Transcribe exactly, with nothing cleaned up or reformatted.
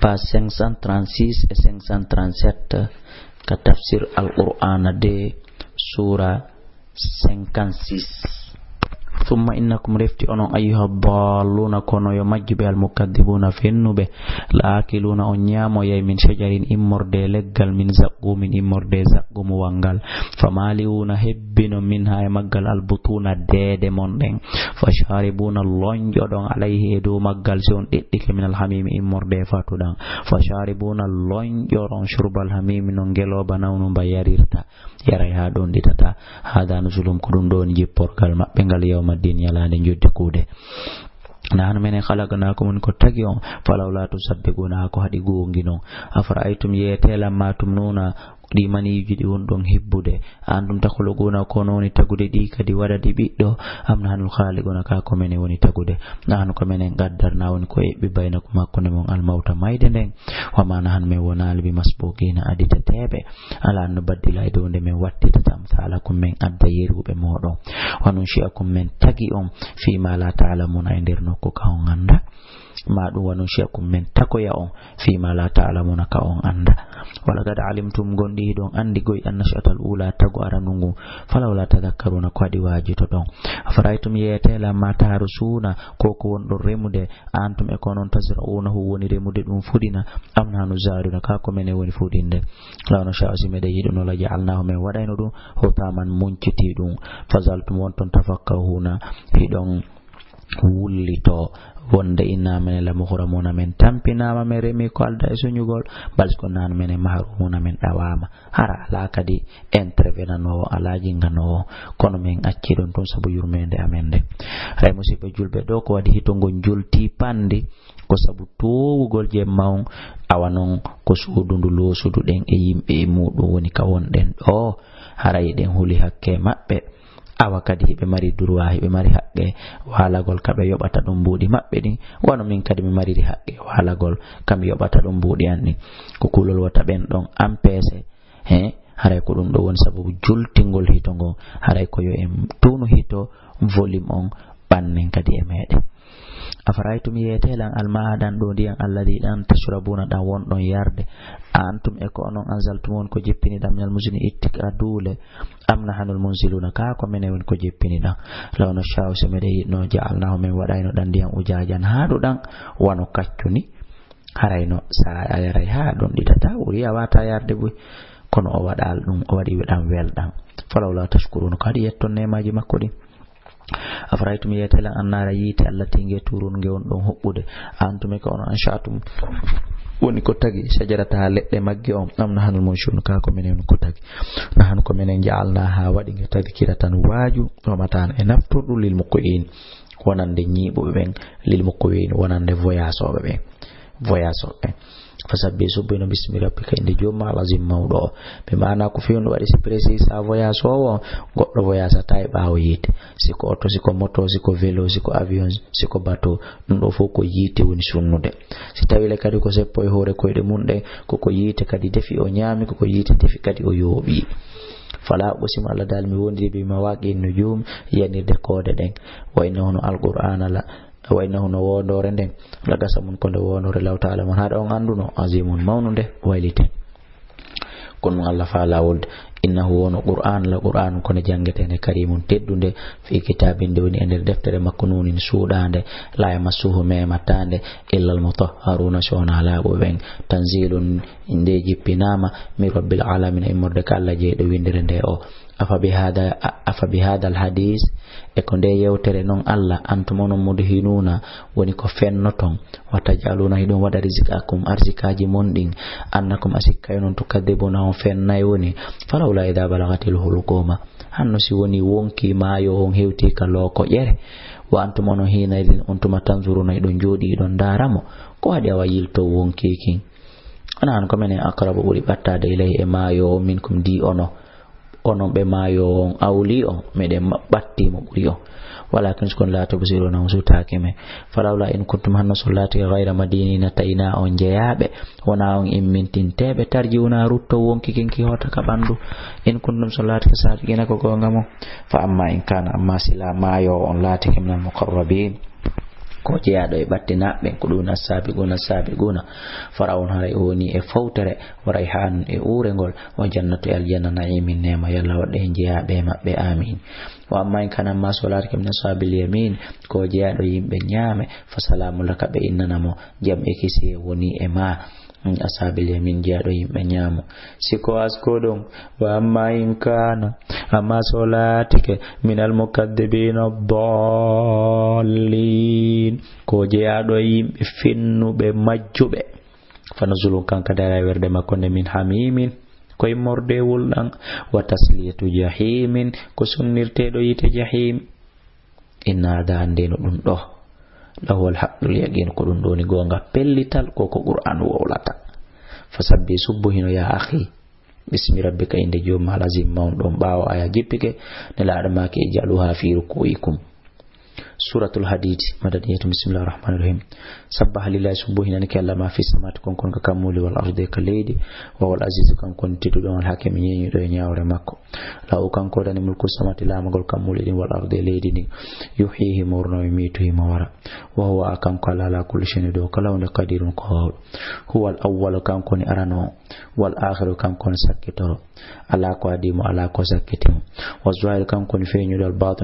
page cinq cent trente-six et cinq cent trente-sept, ka tafsir Al-Qur'ana de, sura cinquante-six. Summa innakum, refti onon, ayyuha dalluna, kono yo majjuɓe, al mukaddibuna, fennuɓe, la akiluna, on ñaamoyay, min shajarin, immorde leggal, min zaqqumin, immorde zaqqumuwal ngal, famaliuna, hebbinon, minha, e maggal, albutuna, deede mon ɗen, fasharibuna, lonƴoɗon, alayhi, e dow maggal, si on ɗeɗɗike, min alhamimi, immorde fatuɗan, fasharibuna, lonƴoron, shurbal hamimi, no ngelooba nawnu mba yarirta, yaray haa ɗon ɗitata. Hada nuzuluhum, ko ɗum ɗo woni jipporgal maɓɓe ngal, yawma din, ñalaande jodde kuuɗe. Nahnu menen khalaqnakum, woni ko tagi on, falawla tusaddiquna, haa ko haɗi goonginon. Afara'aytum, yeete, lamma tumnuna, ɗi maniiji ɗi wonɗon hibbude. A antum takhluquna, ko on woni tagude ɗi, kadi waɗa ɗi ɓiɗɗo. Am nahnul khaliquna, kaa ko menen woni tagude. Nahnu ko menen qaddarna, woni ko eɓɓi, baynakum, hakkunde mon, al mawta, mayde nden. Wa ma nahnu, men wonaali, bi masbuqina, aditeteeɓe. Ala an nubaddila, e dow nde men wattitata, amsalakum, men adda yeruɓe mooɗon. Wa nunshi'akum, men tagi on, fi ma la ta'lamuna, e nder nokku ka on annda. Ma ɗum, wa nunshi'akum, men tagoya on, fi ma la ta'lamuna, ka on annda. Wa laqad alimtum, gonɗi hiɗon anndi goy, an nash'atal ula, tagu arandu ngu. Falawla tadhakkaruna, ko waɗi waajutoɗon. Afara'aytum, yeete, lamma tahrusuna, ko ko wonɗon remude, antum, e ko onon, tazra'unahu, woni remude ɗum fuɗina, am nahnu zari'una, kaa ko menen woni fuɗinde. Law nasha'u, si meɗen yiɗuno, la ja'alnahu, men waɗayno ɗum, hutaman, munciti ɗum. Fazaltum, wonton, tafakkahuna, hiɗon wullito, wonde inna menen la muhramuna, men tampinaama, men remi ko alda e suñugol, bal, si ko nahnu menen mahrumuna, men ɗawaama. Hara alaa kadi intervenanoowo, alaa jinganoowo, kono men acci ɗum tun sabu yurmeende amen nde. Haray, musiɓɓe julɓe, ɗo ko waɗi hito ngo julti panndi, ko sabu toowugol jemma on, awa non ko suudu ndu loosuduɗen e yimɓe e muuɗum woni ka wonɗen ɗo. Haray eɗen huli hakke maɓɓe. Awa kadi hiɓe mari droit, hiɓe mari haqqe waalagol ka ɓe yoɓata ɗum mbuuɗi maɓɓe ɗin, wano min kadi mi mariri haqqe waalagol ka mi yoɓata ɗum mbuuɗi an ɗin. Ko kulol wota ɓen ɗon empêché, he, haray ko ɗum ɗo woni sababu jultingol hito ngon, haray ko yo en tunu hito volume on ɓannen kadi e meɗen. Afara'aytum, yeete lan, alma'a, ɗan ɗo ndiyan, alladhi, ɗan, tashrabuna, ɗan wonɗon yarde, a antum, e ko onon, anzaltum, woni ko jippini ɗan, minal muzni, itti ka duule, am nahnul munziluna, kaa ko menen woni ko jippini ɗan. Law nasha'u, si meɗen yiɗno, ja'alnahu, men waɗayno ɗan ndiyan ujaajan, haaɗuɗan, wano kaccu ni. Harayno, sa a yaray haa ɗon ɗitata, wuri a wata yarde buy. Kono o waɗal ɗum, o waɗi ɗan welɗan. Falawla tashkurun, ko haɗi yetton neemaaji makko ɗin. Afara'aytum, yeete lan, annaara, yiite, allati, nge turun, nge on ɗon huɓɓude. Antum, e ko on, ansha'tum, woni ko tagi, shajarataha, leɗɗe magge on, am nahnul munshirun, kaa ko menen woni ko tagi. Nahnu, ko menen, ja'alnaha, waɗi nge, tadhkiratan, waaju, wa mata'an, e naftorɗum, lil muqwi'in, wonande ñiiɓuɓe ɓen, lil muqwi'in, wonande voyage oɓe ɓen. Voyage o ɓen. Fasabbih, subbino, bismi rabbika, innde joomum ma, al azim, mawɗo o. Ɓe maana ko fewndo waɗi, si précis sa voyage o, o goɗɗo voyage ata e ɓaawo yiite. Si ko oto, si ko moto, si ko vélo, si ko avion, si ko bateau, ɗum ɗo fof ko yiite woni sunnude. Si tawi le kadi ko seppo e hoore koyɗe mum ɗen, koko yiite kadi defi o ñaami, koko yiite defi kadi o yooɓi. Fala uqsimu, Allah daal mi wondiri, bi mawaqi'in nujum, yanirde koode ɗen. Wa innahu, no Alqur'aana la, wa innahu, no wondoore nden, la qasamun, ko nde wondoore, law ta'lamun, haɗa on annduno, azimun, mawnunde, waylite. Kono ɗum Allah faalaa wolde. Innahu, wono Qur'aan, la Qur'aan, ko nde janngeteende, karimun, teddunde, fi kitaabin, nde woni e nder deftere makko, nuunin, suuɗaande, laa yamassuhu, memataande, illal mutahharuuna, so wonaa laaɓuɓe ɓen. Tanzilun, nde jippinaama, min rabbil aalamiina, immorde ka Allah jeyɗo winndere nde o. Afa bi hada, afa bi hadal hadis, e ko nde yewtere non Allah, antum onon mudhinuuna, woni ko fennoton, wa taj'aluuna, hiɗon waɗa rizqakum, arzikaaji mon ɗin, annakum, a sikkay non, tukadhibuuna, on fennay woni, falawla idha balagatil hulquma, hanno si woni wonki maayo on hewti ka looko ƴere, wa antum onon hiina idin on tuma tanzuruuna, hiɗon jooɗi hiɗon ndaara mo, ko waɗi awa yilto wonki kin? Ana an ko menen aqrabu ɓuri ɓattaade ilayhi e maayo on minkum di ono. Onon ɓe maayo on awli on, meɗen ma-, ɓatti mo ɓuri on. Walakin si kono laa tubsiruuna on sutaaki men. Falawla in kuntum hanno so laati gayra madinina tayna on jeyaaɓe, wona on immintinteeɓe, tarjiuna rutto wonki kin ki hota ka ɓandu. In kuntum so laati ka sadiqina ko goonga mo. Fa amma in kana amma sila maayo on laati ke minal muqarrabin. Ko jeyaaɗo e ɓatte naɓɓe, ko ɗum assaabiquuna, assaabiquuna. Farawun haray o woni e fowtere, wa rayhaanun e uurengol, wa jannatu e aljanna na'iimin neema, yalla waɗɗe en jeyaaɓe e maɓɓe, aamiin. Wa amma in kaana, amma so laatike min ashaabil yamiin, ko jeyaaɗo yimɓe ñaame, fa salaamun laka, ɓe innana mo jam e kisiyee woni e maa. Mm, ashaabil yamiin jeyaaɗo yimɓe ñaamo. Si ko asko ɗon, wa amma in kaana, amma so laatike, minal mukaddibiina daalliin, ko jeyaaɗo e yimɓe fennuɓe majjuɓe. Fa nuzulun, kanko dara e werde makko nde, min hamiimin, ko immorde wulɗan, wa tasliyatu jahiimin, ko sunnirteeɗo yiite jahiim. Inna haadaa, anndee no ɗum ɗoo, lahuwal haqqul yaqiin, ko ɗum ɗoo woni goonga pellital, ko ko Qur'aan wowlata. Fasabbih, subbohino, yaa akhii, bismi rabbika, innde Joom maa, al-aziim, mawɗo on. Ɓaawo aaya jippike, Nelaaɗo maaki, ij'aluuhaa fii rukuu'ikum. Suuratul Hadiid, madaniyatun, bismillaahi rahmaani rahiim. Sabbaha lillaahi, subbohinanike Alla, maa fis samaawaati, kon kon ka kammuuli, wal ardi, e ka leydi. Wa huwal aziizu, kanko woni tedduɗo on, al hakiimu, ñeeñuɗo e ñaawre makko. Lahu, kanko woni mulku samaawaati, laamagol kammuuli ɗin, wal ardi, e leydi ndin. Yuhyi, himo wurna, wa yumiitu, himo wara. Wa huwa, kanko Alla, alaa kulli shay'in, dow kala huunde, qadiirun, ko hoowɗo. Huwal awwalu, kanko woni arano, wal aakhiru, kanko woni sakkitoro. Alaa ko adii mo, alaa ko sakkiti mo. Wa zaahiru, kanko woni feeñuɗo, al baatinu,